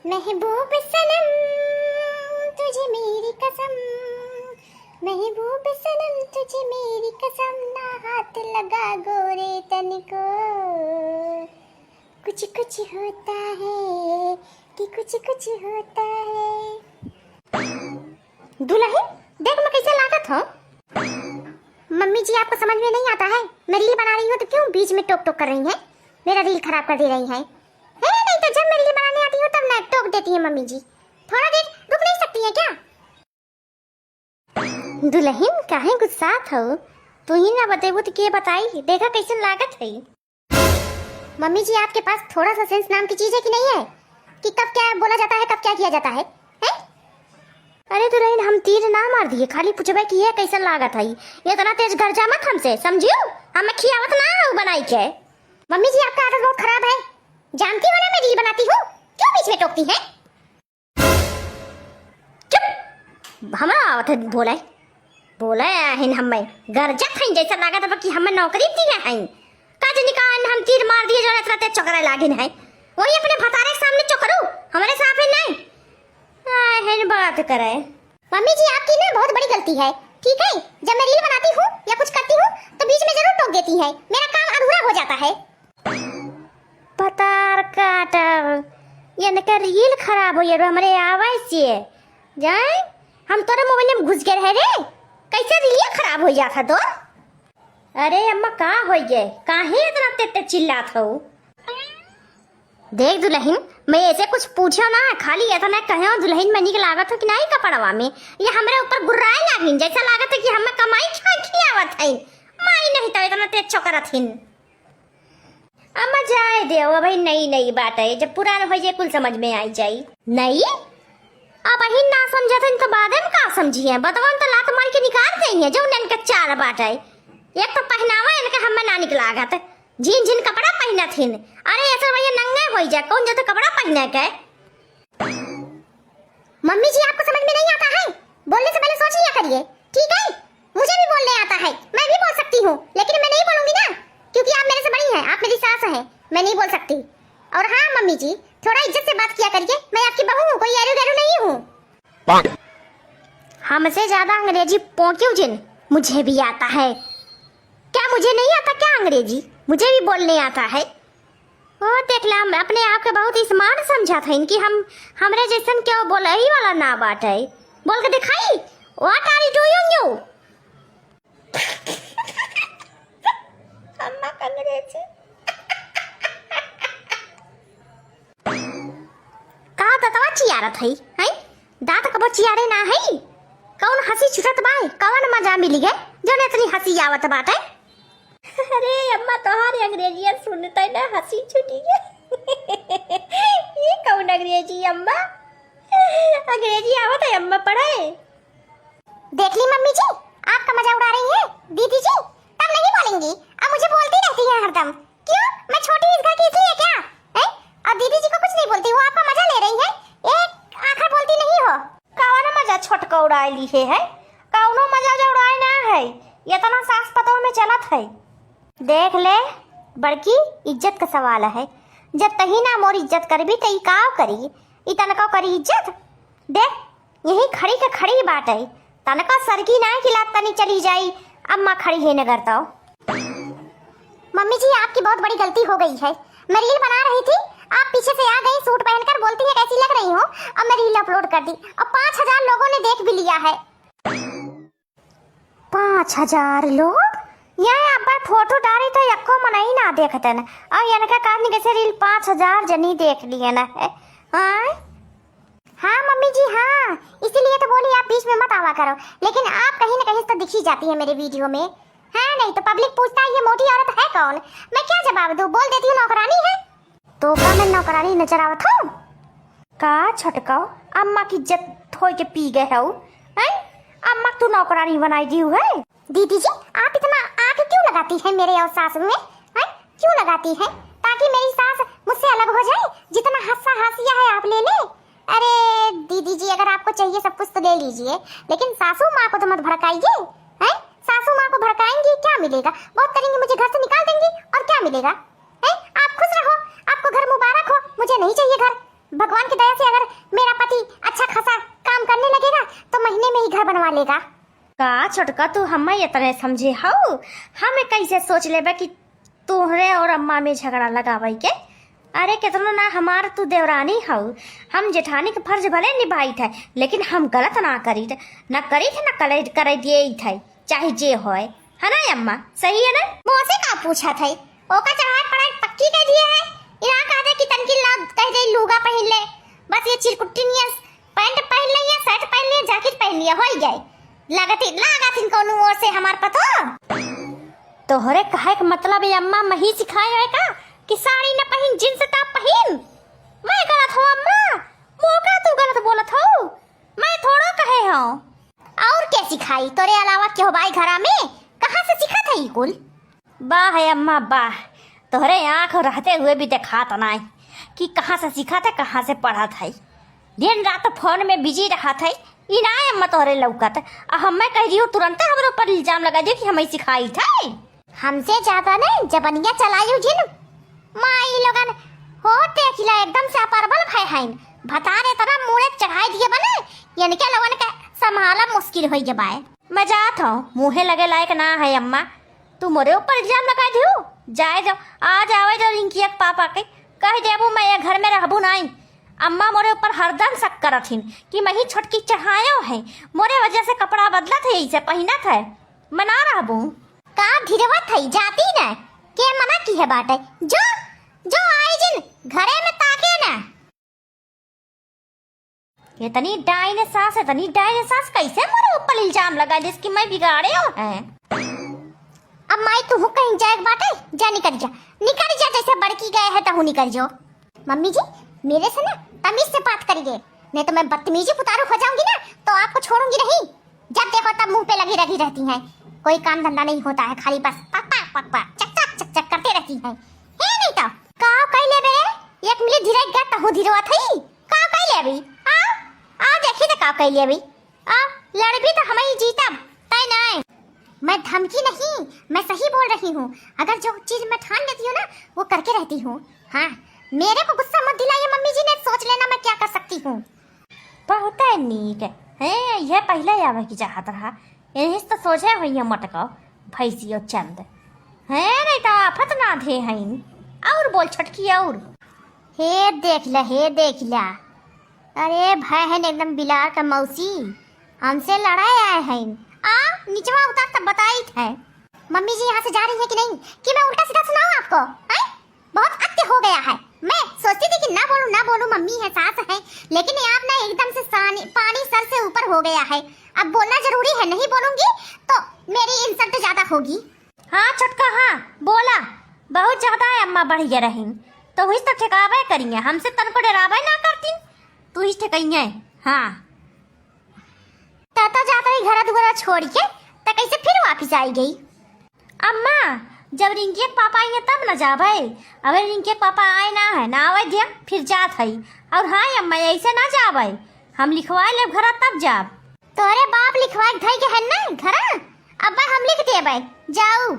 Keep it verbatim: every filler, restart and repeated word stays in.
महबूब सनम, तुझे मेरी कसम, महबूब सनम, तुझे मेरी कसम, ना हाथ लगा गोरे तन को, कुछ कुछ होता है कि कुछ कुछ होता है। दुलहिन, देख मैं कैसे लागत हौ। मम्मी जी, आपको समझ में नहीं आता है, मैं रील बना रही हूँ तो क्यों बीच में टोक टोक कर रही हैं, मेरा रील खराब कर दे रही हैं। है नहीं तो जब मैं रील बनाने आती हूँ तब ना टोक देती है मम्मी जी। थोड़ा देर रुक नहीं सकती है क्या? दुलहिन, काहे गुस्सात हौ? तू ही ना बतेबू तो के बताई? देखा कैसन लागत है। मम्मी जी, आपके पास थोड़ा सा सेंस नाम की चीज है कि नहीं है कि कब क्या बोला जाता है, कब क्या किया जाता है, हैं? अरे दुलहिन, हम तीर ना मार दिए, खाली पूछबे कि ये कैसन लागत है। इतना तेज गरजा मत हमसे, समझियो? हमें खियावत ना हो बनाई के। मम्मी जी, आपका आदत बहुत खराब है, जानती हो ना मैं रील बनाती हूँ, क्यों बीच में टोकती हैं? चुप! हमरा आवत है बोले, बोले आहिन हम्मे, गरजत हईं, जैसा लागत बा कि हम्मे नौकरी दिए हईं। का जनी का हम तीर मार दिए, जो इतना तेज चोकरे लागिन है, वही अपने भतारे के सामने चोकरू, हमरे सामने नहीं। आहिन बात करे। मम्मी जी, आपकी ना बहुत बड़ी गलती है, ठीक है? जब मैं रील बनाती हूँ या कुछ करती हूँ तो बीच में जरूर टोक देती है, मेरा काम अधूरा हो जाता है। भतार काटब, इनका रील खराब होइ गए हमरे आवे से। जाए, हम तोरे मोबाइल में घुस गए रहे रे, कैसे रील खराब होइ जात है तोर? अरे अम्मा, का होइ गए, काहे इतना तेज तेज चिल्लात हो? देख दुलहिन, मैं ऐसे कुछ पूछो ना, खाली इतना कहो दुलहिन मैं निक लागत हो कि नहीं कपड़वा में, ये हमरे ऊपर गुर्राए लागिन, जैसा लागत है कि हमें कमाई खा खियावत है। माई नहीं तो इतना तेज चोकरत हिन। अम्मा जाए देव, अबही नई नई बात है, जब पुरान होइ जाए कुल समझ में आई जाई। नई? अबही ना समझत हन तो बादे में का समझी है? बतवन तो लात मार के निकाल देई है, जो इनके चाल बाटे। एक तो पहनावा इनके हमें ना निक लागत, झिन झिन कपड़ा पहनत हिन। अरे ऐसे भैया नंगे होइ जाए, कौन जैसे कपड़ा पहने के? मम्मी जी, आपको समझ में नहीं आता है, बोलने से पहले सोच लिया करिए, ठीक है? मुझे भी बोलने आता है, मैं भी बोल सकती हूँ, लेकिन मैं नहीं बोलूंगी ना, क्योंकि आप मेरे से बड़ी हैं, आप मेरी सास हैं, मैं नहीं बोल सकती। और हाँ मम्मी जी, थोड़ा इज्जत से बात किया करिए, मैं आपकी बहू हूँ, कोई एरू गैरू नहीं हूँ। हमसे ज्यादा अंग्रेजी पोंक्यू जिन, मुझे भी आता है। क्या मुझे नहीं आता क्या अंग्रेजी? मुझे भी बोलने आता है। ओ, देख ले, हम अपने आप के बहुत smart समझत हईन कि हम, हमरे जैसन केहू बोलई वाला ना बाटे। बोल के दिखाई, what are you doing you? अम्मा, अंग्रेजी। का दतवा चियारत हई, हैं? दांत कबो चियारे ना हई? कौन हंसी छुटत बाय? कौन मजा मिली है, जौन इतनी हंसी आवत बाटे? अरे अम्मा, तोहार अंग्रेजिया सुनते ना हंसी छूटी है। ये कौन अंग्रेजी अम्मा? अंग्रेजी आवत है अम्मा पढ़े? देख ली मम्मी जी, आपका मजा उड़ा रही है दीदी जी, तब नहीं बोलेंगी, अब मुझे बोलती रहती है हरदम। क्यों, मैं छोटी इस घर की इसलिए क्या? हैं? और दीदी जी को कुछ नहीं बोलती, वो आपका मजा ले रही है, एक आखर बोलती नहीं हो। कौन मजा छोटका उड़ाए ली है, है? कौनो मजा जो उड़ाए ना है, इतना सास पतोह में चलत है। देख ले बड़की, इज्जत का सवाल है, जब तही ना मोर इज्जत करबी त ई का करी, ई तनका करी इज्जत? देख, यही खड़ी के खड़ी बाटे, तनका सरकी ना कि लात तनी चली जाई, अम्मा खड़ी है नगर तो। मम्मी जी, आपकी बहुत बड़ी गलती हो गई है, मैं रील बना रही थी, आप पीछे से आ गई, सूट पहनकर बोलती है कैसी लग रही हूँ, और मैं रील अपलोड कर दी और पाँच हजार लोगों ने देख भी लिया है। पाँच हजार लोग? यहाँ अब्बा फोटो डाली तो यक्को मनई ना देखतन, और इनका कारण कैसे रील पाँच हजार जनी देख लिए ना है। हाँ? हाँ मम्मी जी, हाँ, इसीलिए तो बोली आप बीच में मत आवा करो, लेकिन आप कहीं ना कहीं तो दिख ही जाती है मेरे वीडियो में। हाँ, नहीं तो पब्लिक पूछता है ये मोटी औरत है कौन, मैं क्या जवाब दूँ, बोल देती हूँ नौकरानी है। तो का मैं नौकरानी नजर आवत हूँ? का छटकाओ, अम्मा की इज्जत धोई के पी गए हो, हैं? अम्मा तू नौकरानी बनाई दी है। दीदी जी, आप इतना आग क्यों लगाती हैं मेरे और सासू में, हैं? क्यों लगाती हैं? ताकि मेरी सास मुझसे अलग हो जाए, जितना हंसा हासिया है आप ले ले। अरे दीदी जी, अगर आपको चाहिए सब कुछ तो ले लीजिए, लेकिन सासू माँ को तो मत भड़काइए, हैं? सासू माँ को भड़काएंगी, क्या मिलेगा? बहुत करेंगी, मुझे घर से निकाल देंगी, और क्या मिलेगा? हैं? आप खुश रहो, आपको घर मुबारक हो, मुझे नहीं चाहिए घर। भगवान की दया से अगर मेरा पति अच्छा खासा काम करने लगेगा तो महीने में ही घर बनवा लेगा। का छोटका, तू हमें इतने समझे हऊ? हमें कैसे सोच लेबे कि तोहरे और अम्मा में झगड़ा लगावे के? अरे, केतनो ना हमार तू देवरानी हऊ, हम जेठानी के फर्ज भले निभाइत है, लेकिन हम गलत ना करीत, ना करीत, ना करे, करे दिए है, चाहे जे होए, है ना अम्मा? सही है ना? मोसे का पूछत है, ओका चढ़ाई पढ़ाई पक्की कर दिए है। इना कह दे कि तनकी ला कह दे लूगा पहन ले, बस ये चिरकुट्टी नियस पैंट पहन ले या शर्ट पहन ले, जैकेट पहन ले, होई गए। लागत ही, लागत ही कौनो ओर से हमार पतो। तोहरे कहे के मतलब ये अम्मा मही सिखाए है का कि साड़ी न पहिन, जींस टॉप पहिन? मैं गलत हो अम्मा? मोका तू गलत बोलत हो, मैं थोड़ो कहे हो। और के सिखाई? तोरे अलावा केहू बाई घरा में? कहाँ से सिखत है ई कुल? वाह है अम्मा, वाह। तोहरे आँख रहते हुए भी देखात नाई कि कहाँ से सीखत है, कहाँ से पढ़त है। दिन रात फोन में बिजी रहत है, ई नाई अम्मा तोहरे लौकत। आ हमें कह दियो, तुरंते हमरे ऊपर इल्जाम लगा दियो कि हमें सिखाइत है। हमसे ज्यादा ने जबनिया चलायू जिन। माई लोगन हो, देखिला एकदम से अपरबल भय हइन। भतार इतना मूड़े चढ़ाई दिए बने, इनके लोगन के संभाला मुश्किल होई गबाए। मैं जात हूँ, मुँहे लगे लायक ना है अम्मा, तू मोरे ऊपर इल्जाम लगा दियो। जाए दो, आज आवे दो रिंकिया के पापा के, कह देबू मैं ये घर में रहबू नाई। अम्मा मोरे ऊपर हरदम शक करत हिन कि मैं ही छोटकी चढ़ायो है, मोरे वजह से कपड़ा बदलत है, इसे पहिनत है, मैं ना रहबू। का धिरवत है, जाती न, के मना की है बाटे? जो, जो आई जिन घरे में ताके न। इतनी डाइन सास, इतनी डाइन सास, कैसे मोरे ऊपर इल्जाम लगा दिस कि मैं बिगाड़े हूँ है? अब माई तुहू कहीं जाए के बाटे, जा निकल जा, निकल जा, जैसे बड़की गए है तहू निकल जाओ। मम्मी जी, मेरे से ना तमीज से बात करिए, नहीं तो मैं बदतमीजी पुतारू हो जाऊंगी ना, तो आपको छोड़ूंगी नहीं। जब देखो तब मुंह पे लगी लगी रहती हैं, कोई काम धंधा नहीं होता है, खाली बस पक पक पक पक, चक चक चक चक करते रहती हैं। हे नहीं तो का कह लेबे, एक मिनट धीरे गा तहू धीरवा थई। का कह लेबी? आ, आ देखी तो का कह लेबी। आ, लड़बी तो हम ही जीतब, तय नहीं। मैं धमकी नहीं, मैं सही बोल रही हूँ। अगर जो चीज मैं ठान लेती हूँ ना, वो करके रहती हूँ। हाँ, मेरे को गुस्सा मत दिलाइए मम्मी जी, ने सोच लेना मैं क्या कर सकती हूँ। बहुत नीक है, यह पहले आवे की चाहत रहा। यही तो सोचे हुई है मटको, भैंसियो चंद है, नहीं तो आफत ना थे हैं। और बोल छोटकी और। हे देख ले, हे देख ले, अरे भय है एकदम बिलार का मौसी, हमसे लड़ाई आए हैं। आ, निचवा उतर तब बताई थे। मम्मी जी यहाँ से जा रही है कि नहीं, कि मैं उल्टा सीधा सुनाऊँ आपको? हैं? बहुत अत्य हो गया है। मैं सोचती थी कि ना बोलूँ, ना बोलूँ, मम्मी है, सास है, लेकिन ये आप ना एकदम से सानी-, पानी सर से ऊपर हो गया है। अब बोलना जरूरी है, नहीं बोलूँगी तो मेरी इंसल्ट ज्यादा होगी। हाँ छोटका, हाँ बोला, बहुत ज्यादा है अम्मा बढ़िया रही, तो हुई तो ठेकावे करिए, हमसे तनको डरावे ना करती, तू ही ठेकइए। हाँ। त तो जात रही घर दुआरा छोड़ के, त कैसे फिर वापिस आई गई? अम्मा, जब रिंकी के पापा आइए तब न जाबे। अबे रिंकी के पापा आए ना है, ना आवे दिया, फिर जात हई। और हाँ अम्मा, ऐसे ना जाबे, हम लिखवाए लेब घरा तब जाब। तोरे बाप लिखवाए के धई के है ना घरा, अब्बे हम लिख देबे, जाऊ।